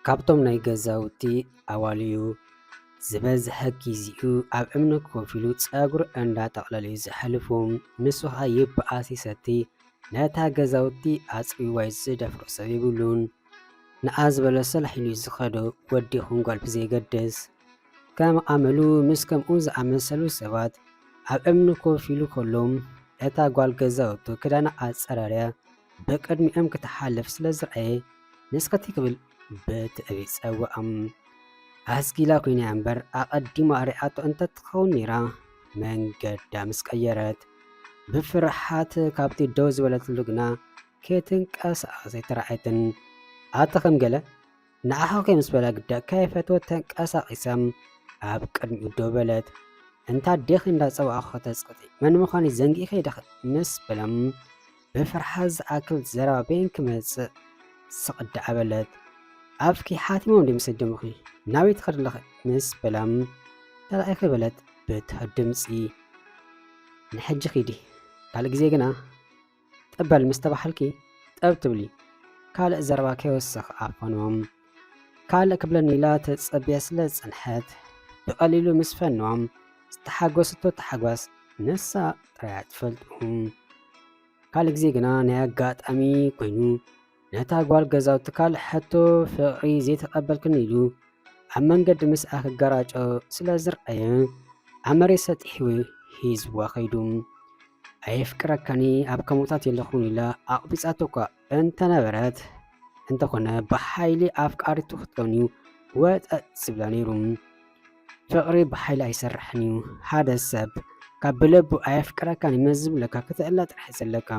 ካብቶም ናይ ገዛውቲ ኣባል እዩ። ዝበዝሐ ጊዜኡ ኣብ እምኒ ኮፍ ኢሉ ጸጉሩ እንዳጠቕለለ እዩ ዘሕልፎ። ንሱ ኸኣ ይበኣስ ይሰቲ፣ ነታ ገዛውቲ ኣጽብይዋ እዩ ዝደፍሮ ሰብ የብሉን። ንኣ ዝበሎ ሰላሕ ኢሉ እዩ ዝኸዶ፣ ወዲ ይኹን ጓል ብዘየገድስ። ከም ኣመሉ ምስ ከምኡ ዝኣመሰሉ ሰባት ኣብ እምኒ ኮፍ ኢሉ ከሎ፣ እታ ጓል ገዛውቱ ክዳና ኣጸራርያ ብቕድሚኦም ክትሓልፍ ስለ ዝረኣየ፣ ንስኽቲ ክብል ብትዕቢት ጸውዖም። ኣስጊላ ኮይና እምበር ኣቐዲማ ሪኣቶ እንተትኸውን ነይራ፣ መንገዳ ምስ ቀየረት፣ ብፍርሓት ካብቲ ደው ዝበለትሉ ግና ከይትንቀሳቐስ ኣይተራእየትን። ኣታ ከም ገለ ንዓኻ ከይ ምስ በላ ግዳ ከይፈትወት ተንቀሳቒሳ ኣብ ቅድሚኡ ደው በለት። እንታ ኣዴኺ እንዳጸዋዕኹ ከተጽቅጢ መን ምዃነይ ዘንጊእኺ ዲኺ ምስ በላ ብፍርሓት ዝኣክል ዘረባ በይን ክመጽእ ስቕ ደኣ በለት። ኣፍኪ ሓቲሞም ድዮም ሰደሙኺ? ናበይ ትኸዲ ኣለኺ? ምስ በላ ተራኢኺ በለት ብትሑት ድምጺ። ንሕጂ ኺዲ፣ ካልእ ግዜ ግና ጠብ በል ምስ ተባሃልኪ ጠብ ትብሊ። ካልእ ዘረባ ከይወሰኽ ኣፈንዎም። ካልእ ክብለኒ ኢላ ተጸብያ ስለ ዝጸንሐት ብቐሊሉ ምስ ፈንዎም ዝተሓጎሰቶ ታሕጓስ ንሳ ጥራይ እያ ትፈልጦ። ካልእ ግዜ ግና ናይ ኣጋጣሚ ኮይኑ ነታ ጓል ገዛውቲ ካልእ ሕቶ ፍቕሪ ዘይተቐበልክኒ ኢሉ ኣብ መንገዲ ምስኣ ክገራጮ ስለ ዝረኣየ ኣብ መሬት ሰጢሑ ሒዝዋ ከይዱ። ኣየፍቅረካኒ ኣብ ከምኡታት የለኹን ኢላ ኣቕቢጻቶ እኳ እንተነበረት፣ እንተኾነ ብሓይሊ ኣፍቃሪቱ ክትኮን እዩ ወጠጥ ዝብላ ነይሩ። ፍቕሪ ብሓይሊ ኣይሰርሕን እዩ። ሓደ ሰብ ካብ ብልቡ ኣየፍቅረካን እዩ ምስ ዝብለካ ክትእለ ጥራሕ እዩ ዘለካ።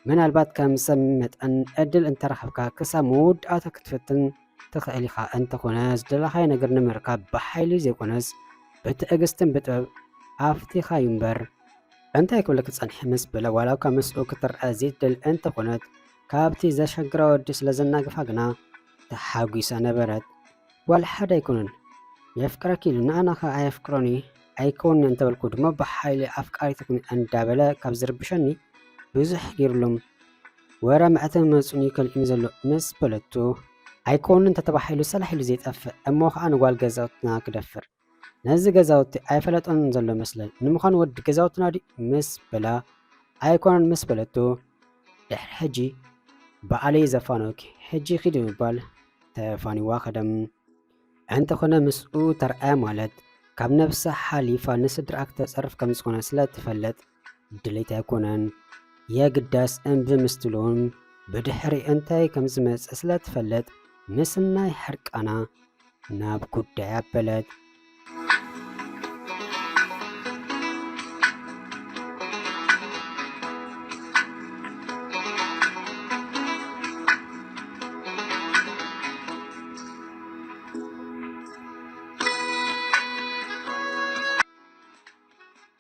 ምናልባት ከም ሰብ መጠን ዕድል እንተረኸብካ ክሳብ መወዳእታ ክትፍትን ትኽእል ኢኻ። እንተኾነ ዝደለኻዮ ነገር ንምርካብ ብሓይሊ ዘይኮነስ ብትዕግስትን ብጥበብ ኣፍቲኻ እዩ እምበር። እንታይ ክብለኪ ጸኒሐ ምስ በለ ዋላ እኳ ምስኡ ክትረኣ ዘይትደሊ እንተኾነት ካብቲ ዘሸግራ ወዲ ስለ ዘናገፋ ግና ተሓጒሳ ነበረት። ዋላ ሓደ ኣይኮነን የፍቅረኪ ኢሉ ንኣና ኸኣ ኣየፍቅሮን እዩ ኣይከውንን እንተበልኩ ድማ ብሓይሊ ኣፍቃሪትኩም እንዳበለ ካብ ዝርብሸኒ ብዙሕ ገይሩሎም ወረ መዕተብ መጹን እዩ ከልእኒ ዘሎ ምስ በለቶ ኣይከውንን እንተተባሂሉ ሰላሕ ኢሉ ዘይጠፍእ እሞ ኸኣ ንጓል ገዛውትና ክደፍር ነዚ ገዛውቲ ኣይፈለጦን ዘሎ መስለን ንምዃኑ ወዲ ገዛውትና ድዩ ምስ በላ ኣይኮነን ምስ በለቶ ድሕሪ ሕጂ በዓለይ ዘፋነወኪ ሕጂ ኺዲ ምባል ተፋኒዋ ኸደም እንተኾነ ምስኡ ተርኣያ ማለት ካብ ነብሳ ሓሊፋ ንስድራኣ ክተጸርፍ ከም ዝኾነ ስለ ትፈልጥ ድሌት ኣይኮነን። የግዳስ እምቢ ምስ ትብሎም ብድሕሪ እንታይ ከም ዝመጽእ ስለ ትፈልጥ ምስናይ ሕርቃና ናብ ጉዳይ ኣበለት።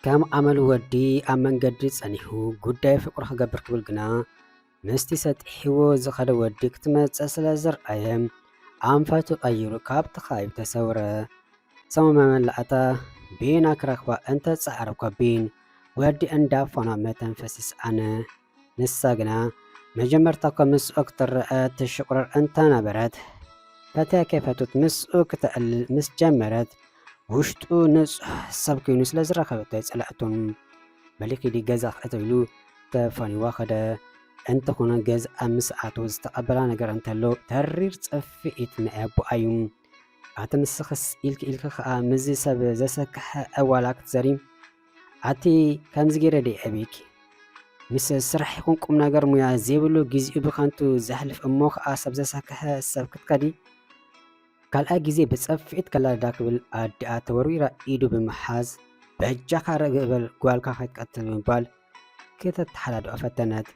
ከም ኣመሉ ወዲ ኣብ መንገዲ ጸኒሑ ጉዳይ ፍቕሩ ክገብር ክብል ግና ምስቲ ሰጢሕዎ ዝኸደ ወዲ ክትመጽእ ስለ ዝረኣየ ኣንፈቱ ቀይሩ ካብቲ ከባቢ ተሰውረ። ሰሙ መመላእታ ቤና ክረኽባ እንተጻዕረ እኳ ቤን ወዲ እንዳፋና መተንፈሲ ሰኣነ። ንሳ ግና መጀመርታ እኳ ምስኡ ክትረአ ትሽቑረር እንተነበረት ፈትያ ከይፈትወት ምስኡ ክተዕልል ምስ ጀመረት ውሽጡ ንጹሕ ሰብ ኮይኑ ስለ ዝረኸበቶ ኣይጸልኣቶን። በሊ ኪዲ ገዛ ክእተው ኢሉ ተፋኒዋ ከደ። እንተኾነ ገዝኣ ምስ ኣተወ ዝተቐበላ ነገር እንተሎ ተሪር ጽፍዒት ናይ ኣቦኣ እዩ። ኣቲ ንስኽስ ኢልኪ ኢልኪ ኸኣ ምስዚ ሰብ ዘሰክሐ ዕዋላ ክትዘሪ ኣቲ ከምዚ ገይረ ደይ ኣበይኪ ምስ ስራሕ ይኹን ቁም ነገር ሙያ ዘይብሉ ግዜኡ ብኸንቱ ዘሕልፍ እሞ ኸኣ ሰብ ዘሰክሐ ሰብ ክትከዲ ካልኣይ ግዜ ብጸፍዒት ከላዳ ክብል ኣዲኣ ተወርዊራ ኢዱ ብምሓዝ በጃኻ ርግእ በል ጓልካ ከይትቀትል ብምባል ክተተሓላድኦ ፈተነት።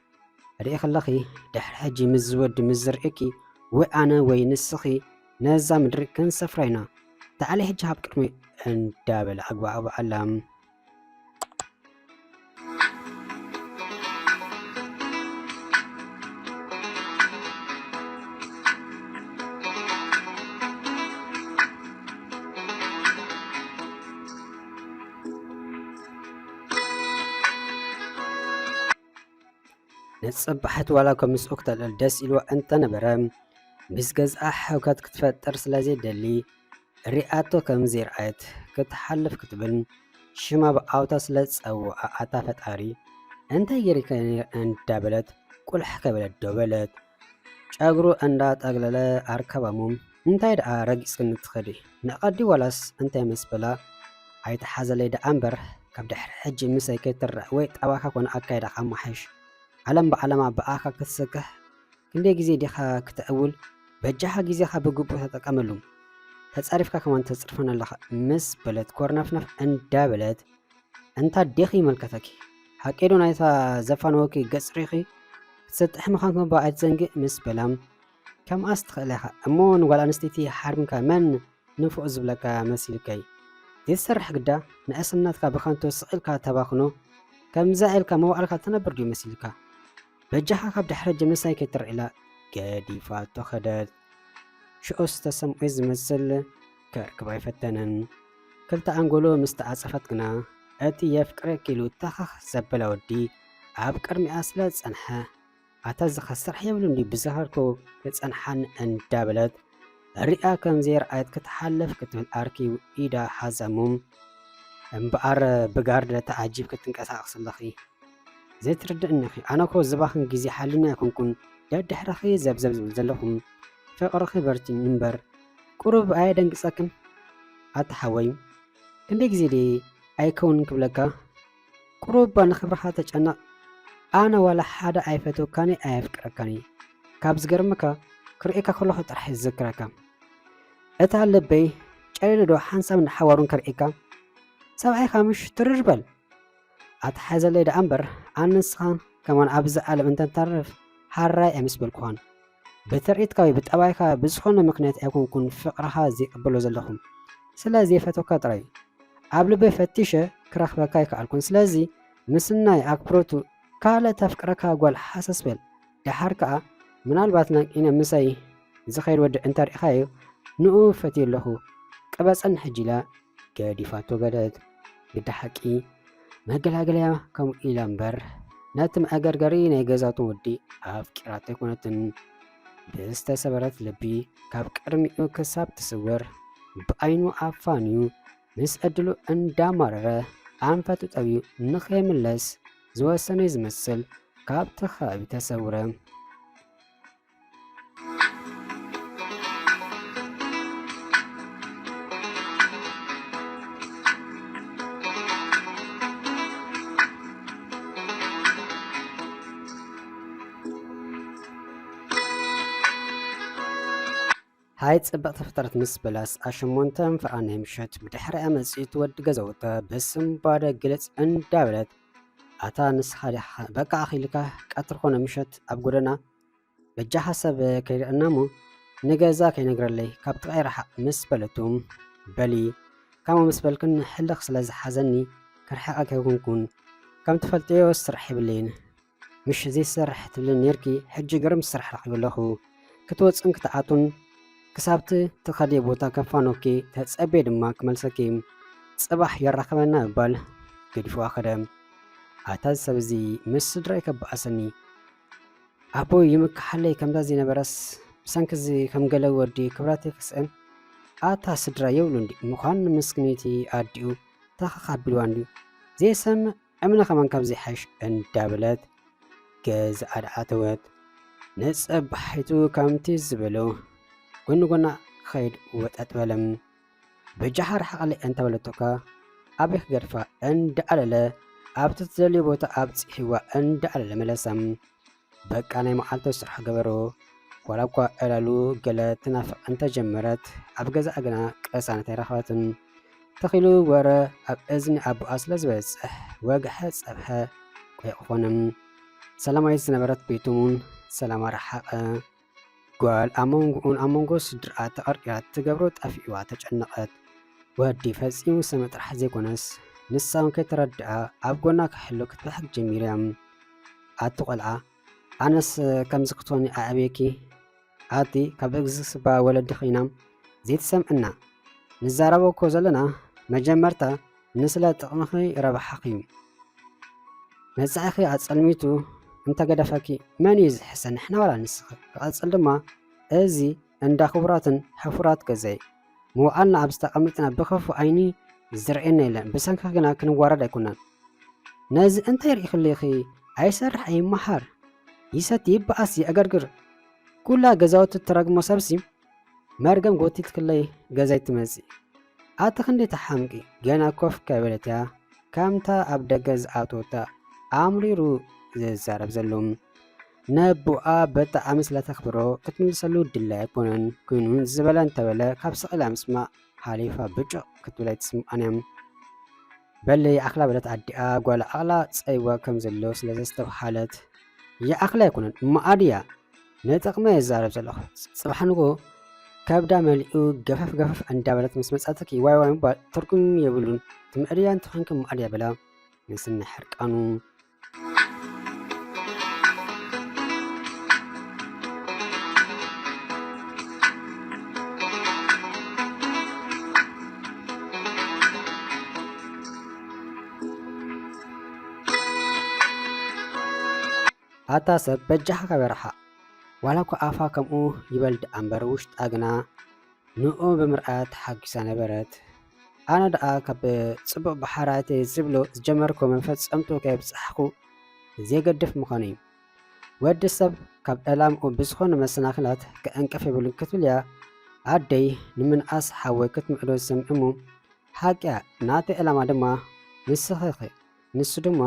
ርኢ ከለኺ ድሕሪ ሕጂ ምስ ዝወዲ ምስ ዝርእየኪ ወይ ኣነ ወይ ንስኺ ነዛ ምድሪ ክንሰፍራ ኢና። ተዓሊ ሕጂ ካብ ቅድሚ እንዳበለ ኣግባእባኣላ። ንጽባሕት ዋላ እኳ ምስኡ ክተልዕል ደስ ኢልዋ እንተነበረ ምስ ገዝኣ ሕውከት ክትፈጥር ስለ ዘይደሊ፣ ሪኣቶ ከም ዘይረኣየት ክትሓልፍ ክትብል ሽማ ብኣውታ ስለ ዝጸውዓ፣ ኣታ ፈጣሪ፣ እንታይ ገይረኪ ነይረ እንዳበለት ቁልሕ ከበለት ደው በለት። ጨጉሩ እንዳጠግለለ ኣርከባሙ፣ እንታይ ደኣ ረጊጽክኒ ትኸዲ? ንቐዲ ዋላስ እንታይ ምስ በላ፣ ኣይትሓዘለይ ደኣ እምበር፣ ካብ ድሕሪ ሕጂ ምሰይ ከይትረእ ወይ ጠባኻ ኮነ ኣካይዳኻ ኣማሓይሽ። ዓለም ብዓለማ ብኣኻ ክትስክሕ ክንደይ ግዜ ዲኻ ክተዕውል? በጃኻ ግዜኻ ብግቡእ ተጠቀመሉ። ተጻሪፍካ ከማን ተጽርፈና ኣለኻ ምስ በለት ኮርነፍነፍ እንዳበለት፣ እንታ ዴኺ ይመልከተኪ? ሓቂ ዶ ናይታ ዘፋነወኪ ገጽ ሪኺ ክትሰጥሒ ምዃንኪ እባ ኣይትዘንግእ ምስ በላ፣ ከምኣስ ትኽእል ኢኻ እሞ ንጓል ኣንስተይቲ ሓርምካ መን ንፉዕ ዝብለካ መሲልከይ? ዘይትሰርሕ ግዳ ንእስነትካ ብኸንቱ ስቕ ኢልካ ተባኽኖ። ከምዛ ኢልካ መዋዕልካ ትነብር ድዩ መሲልካ? በጃኻ ካብ ድሕረ ጀምሳይ ከይትርእ ኢላ ገዲፋቶ ከደት። ሽዑስ ተሰምዑ ዝመስል ከርክብ ኣይፈተነን። ክልተ ኣንጎሎ ምስ ተዓጸፈት ግና እቲ የፍቅረኪ ኢሉ ተኸኽ ዘበለ ወዲ ኣብ ቅድሚኣ ስለ ዝጸንሐ፣ ኣታ ዝኸስር የብሉን ድዩ ብዝኸርኩ ክጸንሓኒ እንዳበለት ሪኣ ከም ዘይረኣየት ክትሓልፍ ክትብል ኣርኪቡ ኢዳ ሓዛሙ። እምበኣር ብጋርድ ተዓጂብኪ ትንቀሳቐሲ ኣለኺ። ዘይትርድእኒ ኢኺ። ኣነ እኮ ዝባኽን ግዜ ሓሊኒ ኣይኮንኩን ደድሕረኺ ዘብዘብ ዝብል ዘለኹ። ፍቕርኺ በርቲኒ እምበር ቁሩብ ኣየደንግጸክን? ኣታ ሓወይ፣ ክንደይ ግዜ ድየ ኣይከውንን ክብለካ? ቁሩብ እባ ንኽብርኻ ተጨነቕ። ኣነ ዋላ ሓደ ኣይፈትወካን ኣየፍቅረካን። ካብ ዝገርመካ ክርእየካ ከለኹ ጥራሕ እየ ዝዝክረካ። እታ ልበይ ጨሊሉ ዶ ሓንሳብ ንሓዋሩን ከርእየካ? ሰብኣይካ ምሽ ትርር በል። ኣትሓዘለይ ደኣ እምበር፣ ኣነ ንስኻ ከማን ኣብዚ ዓለም እንተንተርፍ ሓራይ ኣይምስበልኩኻን። ብትርኢትካ ወይ ብጠባይካ ብዝኾነ ምኽንያት ኣይኮንኩን ፍቕርኻ ዘይቅበሎ ዘለኹ። ስለ ዘይፈትወካ ጥራይ። ኣብ ልበይ ፈቲሸ ክረኽበካ ኣይከኣልኩን። ስለዚ ምስናይ ኣክብሮቱ ካልእ ተፍቅረካ ጓል ሃሰስ በል። ደሓር ከኣ ምናልባት ናንቂነ ምሳይ ዝኸይድ ወዲ እንተሪእኻዮ ንኡ ፈትየ ኣለኹ። ቅበጸኒ ሕጂ ኢላ ገዲፋቶ ገደት። ግዳ ሓቂ መገላገለያ ከምኡ ኢላ እምበር ነቲ መኣገርገሪ ናይ ገዛቶም ወዲ ኣፍቂራቶ ኣይኮነትን። ብዝተሰበረት ልቢ ካብ ቅድሚኡ ክሳብ ትስወር ብዓይኑ ኣፋንዩ ምስ ዕድሉ እንዳማረረ ኣንፈቱ ጠብዩ ንኸይምለስ ዝወሰነ እዩ ዝመስል ካብቲ ከባቢ ተሰውረ። ሃይ ጽብቕቲ ፍጥረት ምስ በላስ ኣሸሞንተን ፍርኣን ናይ ምሸት ብድሕሪኣ መጺኡ እቲ ወዲ ገዛውታ ብስንባደ ግልጽ እንዳበለት፣ ኣታ ንስኻ ዲኻ በቃ ኣኺልካ ቀትሪ ኮነ ምሸት ኣብ ጎደና በጃኻ ሰብ ከይርአና እሞ ንገዛ ከይነግረለይ ካብ ጥቓይ ርሓቕ ምስ በለቱ፣ በሊ ካምኡ ምስ በልክን ሕልኽ ስለ ዝሓዘኒ ክርሕቐኪ ኣይኮንኩን። ከም ትፈልጥዮ ስራሕ የብለይን። ምሽ ዘይሰርሕ ትብልን ኔርኪ፣ ሕጂ ግርም ስራሕ ረኺበ ኣለኹ። ክትወጽን ክትኣቱን ክሳብቲ ትኸድዮ ቦታ ከፋኖኪ ተጸብየ ድማ ክመልሰኪ። ጽባሕ የራኽበና ምባል ገዲፍዋ ከደ። ኣታ እዚ ሰብ እዚ ምስ ስድራይ ከባእሰኒ። ኣቦይ ይምክሓለይ ከምዛ ዘይነበረስ ብሰንኪ እዚ ከም ገለ ወዲ ክብረተይ ክስእን። ኣታ ስድራ የብሉን ድዩ ምዃን ንምስክነይቲ ኣዲኡ ተኸኽ ኣቢልዋ እንድዩ። ዘይሰምዕ እምነ ከማን ካብ ዘይሓይሽ እንዳበለት ገዝኣ ደኣ ኣተወት። ንጸባሒቱ ከምቲ ዝበሎ ጎኒ ጎና ክኸይድ ወጠጥ በለ። በጃኻ ርሓቐለይ እንተበለቶ ከኣ ኣበይ ክገድፋ እንዳኣለለ ኣብቲ ትደልዮ ቦታ ኣብጺሕዋ እንዳኣለለ መለሳ። በቃ ናይ መዓልታዊ ስራሕ ገበሮ። ዋላ እኳ ዕላሉ ገለ ትናፍቕ እንተጀመረት፣ ኣብ ገዛኣ ግና ቅሳነት ኣይረኸበትን። ተኺሉ ወረ ኣብ እዝኒ ኣቦኣ ስለ ዝበጽሕ፣ ወግሐ ጸብሐ ቆይቑ ኮነ። ሰላማዊት ዝነበረት ቤቶም እውን ሰላማ ረሓቐ። ጓል ኣብ መንጎኡን ኣብ መንጎ ስድርኣ ተቐርቂራ ትገብሮ ጠፊእዋ ተጨነቐት። ወዲ ፈጺሙ ሰምዕ ጥራሕ ዘይኮነስ፣ ንሳ እውን ከይተረድኣ ኣብ ጎና ክሕሎ ክትበሕግ ጀሚራ። ኣቲ ቆልዓ፣ ኣነስ ከምዚ ክትኮኒ ኣዕብየኪ? ኣቲ ካብ እግዝስባ ወለድኺ ኢና ዘይትሰምዕና። ንዛረቦ እኮ ዘለና መጀመርታ ንስለ ጥቕምኺ ረብሓኺ እዩ። መጻኢኺ ኣጸልሚቱ እንተገደፈኪ መን እዩ ዝሕሰ? ንሕና ዋላ ንስኺ? ክቐጽል ድማ እዚ እንዳ ክቡራትን ሕፉራት ገዛይ ምውዓልና ኣብዚ ተቐሚጥና ብኸፉ ዓይኒ ዝርእየና የለን። ብሰንኪ ግና ክንዋረድ ኣይኮናን። ነዚ እንታይ ርኢኽልኺ? ኣይሰርሕ ኣይመሓር፣ ይሰቲ ይበኣስ ይዕገርግር፣ ኩላ ገዛውቲ ትረግሞ ሰብሲ መርገም ጎቲትክለይ ገዛይ ትመጽእ። ኣቲ ክንደይ ተሓምቂ፣ ገና ኮፍ ከይበለት እያ ከምታ ኣብ ደገ ዝኣተወታ ኣምሪሩ ዝዛረብ ዘሎ። ነቦኣ ብጣዕሚ ስለ ተኽብሮ ክትምልሰሉ ድላይ ኣይኮነን። ኮይኑ ዝበለ እንተበለ ካብ ስቕ ኢላ ምስማዕ ሓሊፋ ብጭቕ ክትብል ኣይትስምዓን እያ። በለይ ዓኽላ በለት ኣዲኣ፣ ጓል ዓቕላ ጸይዋ ከም ዘሎ ስለ ዘስተብሃለት። ይዓኽላ ኣይኮነን እሞ ኣድያ፣ ንጥቕመ ይዛረብ ዘለኹ። ጽባሕ ንግሆ ከብዳ መሊኡ ገፈፍ ገፈፍ እንዳበለት ምስ መጻትኪ ዋይ ዋይ ምባል ትርጉም የብሉን። ትምዕድያ እንተኾንኪ እሞ ኣድያ በላ ምስኒ ሕርቃኑ። ኣታ ሰብ በጃኻ ካብ ርሓቕ። ዋላ እኳ ኣፋ ከምኡ ይበል ደኣ እምበር ውሽጣ ግና ንኡ ብምርኣያ ተሓጒሳ ነበረት። ኣነ ደኣ ካብ ጽቡቕ ባሕርያተይ ዝብሎ ዝጀመርኩ መፈጸምትኡ ከየብጻሕኩ ዘይገድፍ ምዃኑ እዩ። ወዲ ሰብ ካብ ዕላምኡ ብዝኾነ መሰናኽላት ክዕንቅፍ የብሉን ክትብል እያ ኣደይ ንምንኣስ ሓወይ ክትምዕዶ ዝሰምዕ እሞ ሓቅያ ናተይ ዕላማ ድማ ንስኺ ኢኺ፣ ንሱ ድማ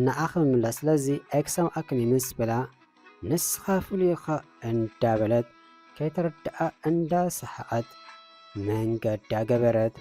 ንዓኺ ምምላስ፣ ስለዚ ኣይክሰምዓክን እዩ ምስ በላ፣ ንስኻ ፍሉይ ኢኻ እንዳበለት ከይተረድኣ እንዳሰሓቐት መንገዳ ገበረት።